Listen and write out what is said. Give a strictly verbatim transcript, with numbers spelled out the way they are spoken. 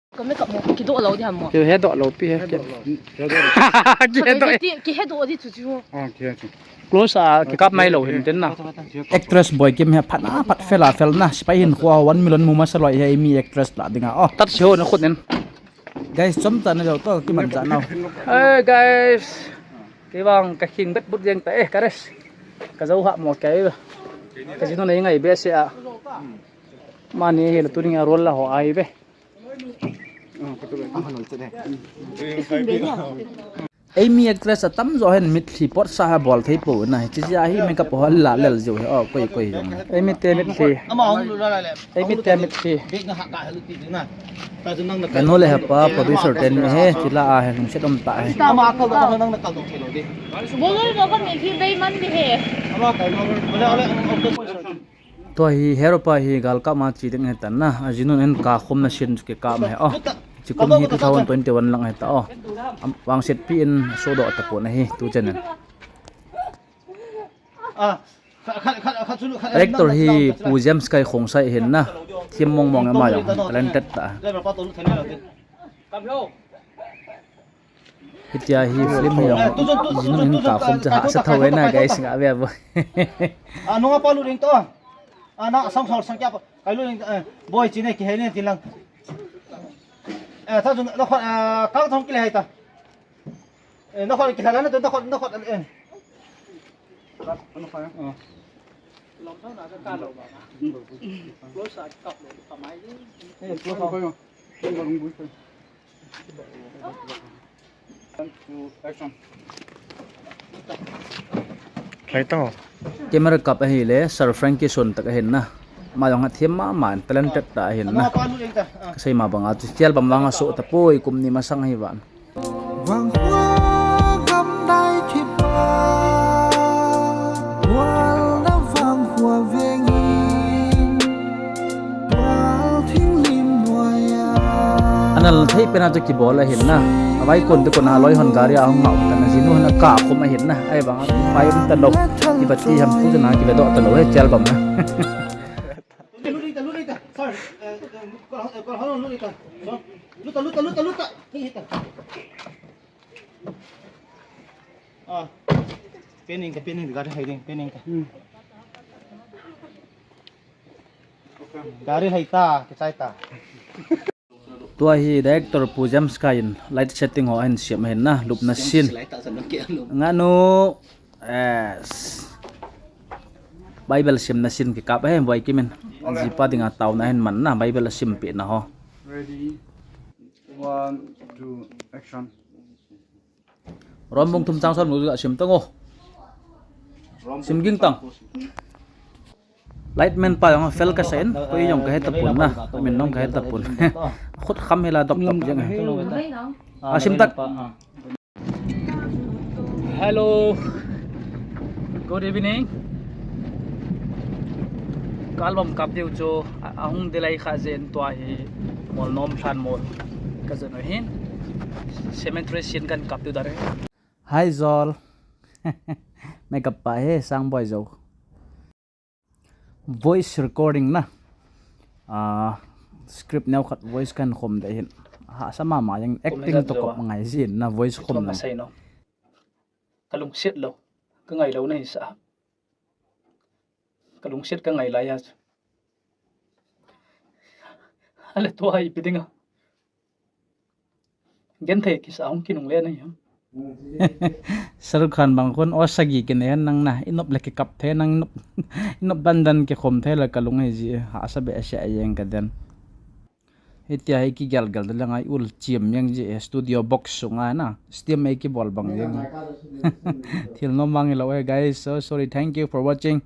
Ka makeup mo, kidoh lou di ham mo. Kihe doh lou pi he. Kihe doh. Kihe doh. Kihe doh di chu chu. Ah, kihe chu. Close a kikap mai lou hin tin na. Actress Boikim hi phat na, phat fel a fel na. Sipai hin khua one million mu masa lou hi mi actress la dinga. Oh, tat si ho na khut nen. Guys, chom ta na lou to kiman ta na. Hey guys. Kei vang ka khing bet but jeng ta e, ka rest. Ka jou ha mo kei. Ka jinu nei ngai be se a. Mani hi la tuning a rol la ho ai be. Ei mi actress atam jo hin mitlhi pot sa ha bol thei po na. Hiche jeh a hi makeup ho la lel jo hi. Oh, koi koi jong. Ei mit te mitlhi. Ama hung lu la le. Ei mit te mitlhi. Big na ha ka ha lu ti na. Ka jun nang na. Ka nu le hapa producer ten mi he, chila a he lungset um ta he. Ama kal da nang na kal do thei lou di. Bolo lo ka mitlhi beiman di he. Ama kal ma. Ole ole. Tua hi hero pa hi galkap ma chi ding ahi tan na, ajinun in ka khum na sin chu kikap ahi o. Chi kum hi two thousand twenty-one lang ahi ta o. Am, vangset pi in sodoh tapon ahi, tu chan in. Director hi Pu James Kai Khongsai ahin na, thim mong mong ama jong, talented ta. Hitia hi film hi jong, jinun in ka khum chu hahsa thou e na guys, nga ve bo. A, nunga pa lu ding to. A, na sang sang sang kya pa. Kai lu ding, eh, boi chi ne ki he ne ti lang. Eh, ta jun, na khot, eh, kang thong ki le hai ta. Eh, na khot ki la na to, na khot, na khot, eh. Na khot, eh. Eh, close up. Camera kap ahile Sir Frankie Son tak ahin na. Ama jong athem mama in, talented ta ahin na. Kasei ma banga chu album vang asoh tapoi, kum ni masang ahi vang. Vanghua gam dai thip a, gual na vanghua veng in, gual thing lim nuai a. Anal thei pen a chu kibol ahin na. Avai kon te kon a loi hon gari a hung ngah um tan, ajinu hon aka khum ahin na. Ahivang a pai um talou. Iba ti ham pu chu na kive doh talou he album na. Lu ding ta, lu ding ta. Sir, eh, eh, kol, eh, kol, hol, lu ding ta. Lu ta, lu ta, lu ta, lu ta. Hei, hei ta. Ah. Pening ka, pening ka, hai ding, pening ka. Hmm. Gari hai ta, kichai ta. Tua hi director Pu James Kai in light setting ho ahin siam ahin na, lupna scene. Nganu, eh, Bible simna scene kikap ahi, Boikim in. Jipa dinga taona ahin man na, Bible asim peh na ho. Ready, one, two, action. Rom bung thum chang som nu ga sim tang o. Sim ging tang. Lightman pa jong fel kasa in, koi jong kahe tapon na, min jong kahe tapon. Khut kham hila dop dop jeng. A sim tak. Hello. Good evening. Ka album kap diu chu, a, ahung delay kha jeh in tua hi mol nom lhan mol ka jon u hin. Cemetery scene kan kap diu dan. Hi Zol. Makeup pa he, sang boi jo. Voice recording na. Ah, script neo khat voice kan khom de hin. Hahsa mama jeng, acting to kop ngai jin na voice khom na. Ka lungset lou. Ka ngai lou na hi sa. Ka lungset ka ngai lai a. Ale tua ipi dinga. Genthei kisa hung kinung le na hi. Shahrukh Khan bang khun, o sagi kine nang na, inop le kikap the nang, inop, inop dan dan kikhom the la ka lung hi ji, hahsa behseh jeng ka den. Hitia hi kigel gel de la ngai ul chim jeng ji, studio box sunga na, steam ei kibol bang jeng. Thil nom mang hi lou e, guys. So sorry, thank you for watching.